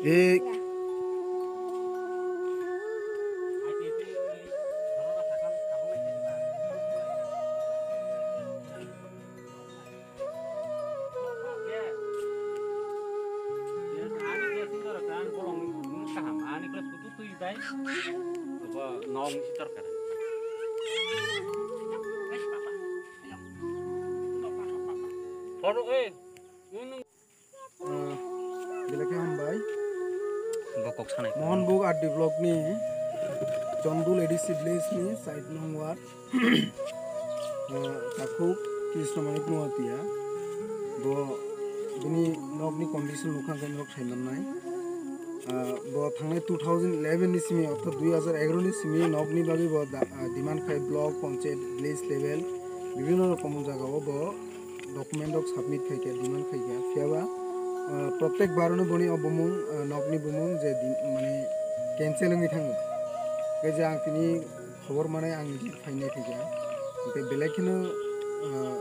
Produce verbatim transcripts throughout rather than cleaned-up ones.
Tik. Belai khe hambai. Bo kok sanai. Mohanbug R D block ni Chondul A D C village ni side nong ward. Ah, takhuk Krishna Manik Noatia. Bo bini nokni condition nukha khe norok sai mannai. Ah, bo thangnai two thousand eleven ni simi, orthat dui hajar egaroh ni simi nokni bagwi bo da-, ah, demand khai block, panchayat, village level, bibhinno rokom jagao bo document rok submit khai kha, demand khai kha. Phiya ba, ah, protek baroni boni o bumung, ah, nokni bumung je di-, mane cancel wngwi thango. Khe je ang tini khobor manai ang niji phainai phaikha. Hwnkhe belai kheno, ah,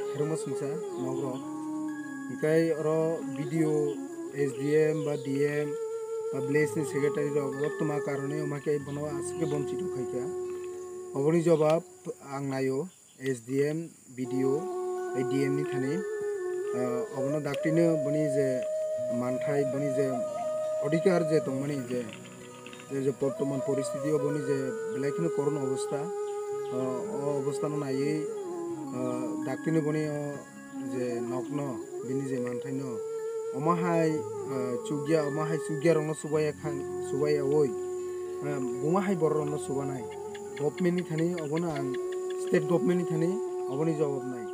khairokma songsa nokrok. Hwnkhe oro B D O, S D M ba D M ba village ni secretary rok oro tongma karone omo khe bono aswk khe bonchito khaikha. Oboni jobab ang naio. S D M, B D O, A D M ni thani, ah, obono daktino boni je manthai, boni je odhikar je tongmani je, je, je bortoman poristiti o boni je belai kheno korun obostha, ah, o obostha no naiwi, ah, daktino boni o je nokno, bini je manthaino, omo hai, ah, chukya, omo hai chukya rokno chubaiya khang, chubaiya oi, ah, buma hai borok rokno chubanai. Government ni thani obono ang, state government ni thani oboni jawab nai.